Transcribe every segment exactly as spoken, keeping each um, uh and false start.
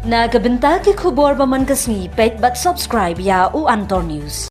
Na ka bynta ki khubor ba man ka sngi, peit bad subscribe ïa u Antor News.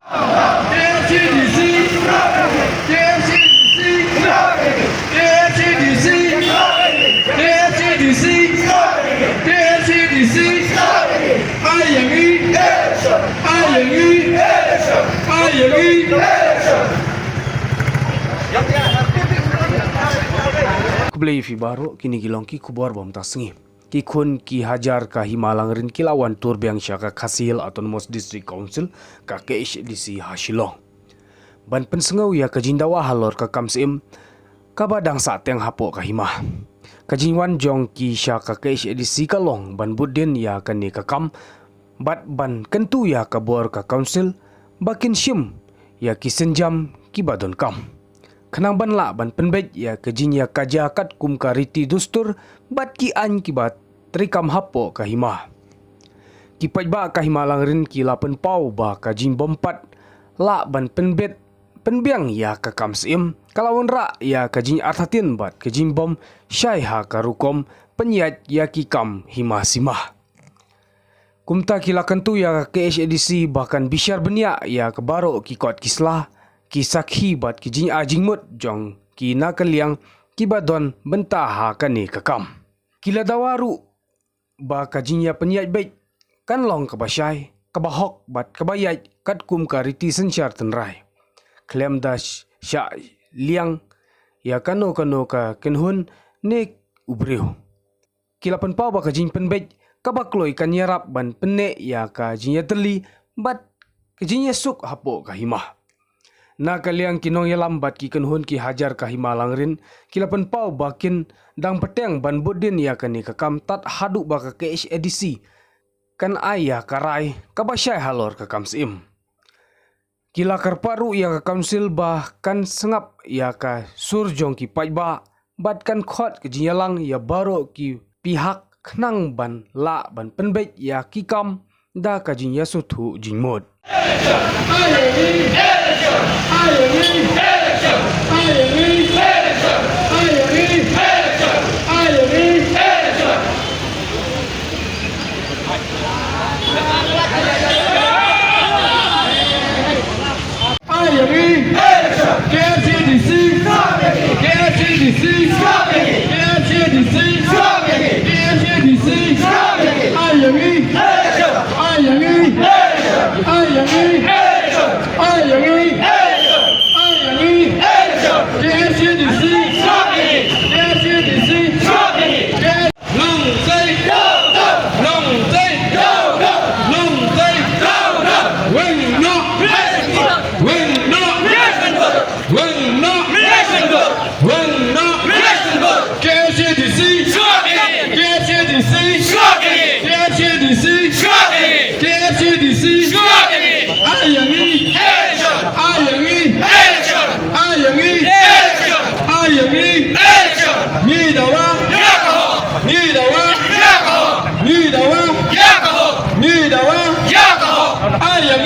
Khublei ïa phi baroh, kine ki long ki khubor ba mynta sngi. Ki khun ki hajar ka Hima Langrin ki la wan tur biang sha ka Khasi Hills Autonomous District Council, ka K H A D C, ha Shillong, ban pynsngew ïa ka jingdawa halor ka kam syiem kaba dang sahteng hapoh ka hima. Ka jingwan jong ki sha ka K H A D C ka long ban bud dien ïa kane ka kam bad ban kyntu ïa ka bor ka council ba kin shim ïa ki sienjam kiba donkam, khnang ban lah ban pynbeit ïa ka jingïakajia katkum ka riti dustur bad ki aiñ kiba treikam hapoh ka hima. Ki paidbah ka Hima Langrin ki la pynpaw ba ka jingbym pat lah ban pynbeit pynbiang ïa ka kam syiem ka la wanrah ïa ka jingartatien bad ka jingbym shai ha ka rukom pynïaid ïa ki kam hima sima. Kumta ki la kyntu ïa ka K H A D C ba kan bishar bniah ïa ka baroh ki kot ki sla, ki sakhi bad ki jingai jingmut jong ki na ka liang kiba don bynta ha kane ka kam. Ki la dawa ruh ba ka jingïapynïaid beit kan long kaba shai, kaba hok bad kaba ïaid katkum ka riti synshar tynrai, khlem da sh-, shah liang ïa kano kano ka kynhun ne u briew. Ki la pynpaw ba ka jingpynbeit kaba kloi kan ïarap ban pynneh ïa ka jingïatylli bad ka jingïasuk hapoh ka hima. Na ka liang ki nongïalam bad ki kynhun ki hajar ka Hima Langrin ki la pynpaw ba kin dang bteng ban bud dien ïa kane ka kam tad haduh ba ka K H A D C kan ai ïa ka rai kaba shai halor ka kam syiem. Ki la kyrpad ruh ïa ka council ba kan sngap ïa ka sur jong ki paidbah bad kan khot ka jingïalang ïa baroh ki pihak khnang ban lah ban pynbeit ïa ki kam da ka jingïasngewthuh jingmut. K H A D C, K H A D C, K H A D C, K H A D C, K H A D C, K H A D C, K H A D C, Long Tei! Long Tei! Long Tei! Weng noh! Weng noh! Weng noh! Weng noh! K H A D C! K H A D C! K H A D C! K H A D C! Ai ïa ngi! Ai ïa ngi! Ai ïa ngi! Ai ïa ngi! Ngi dawa!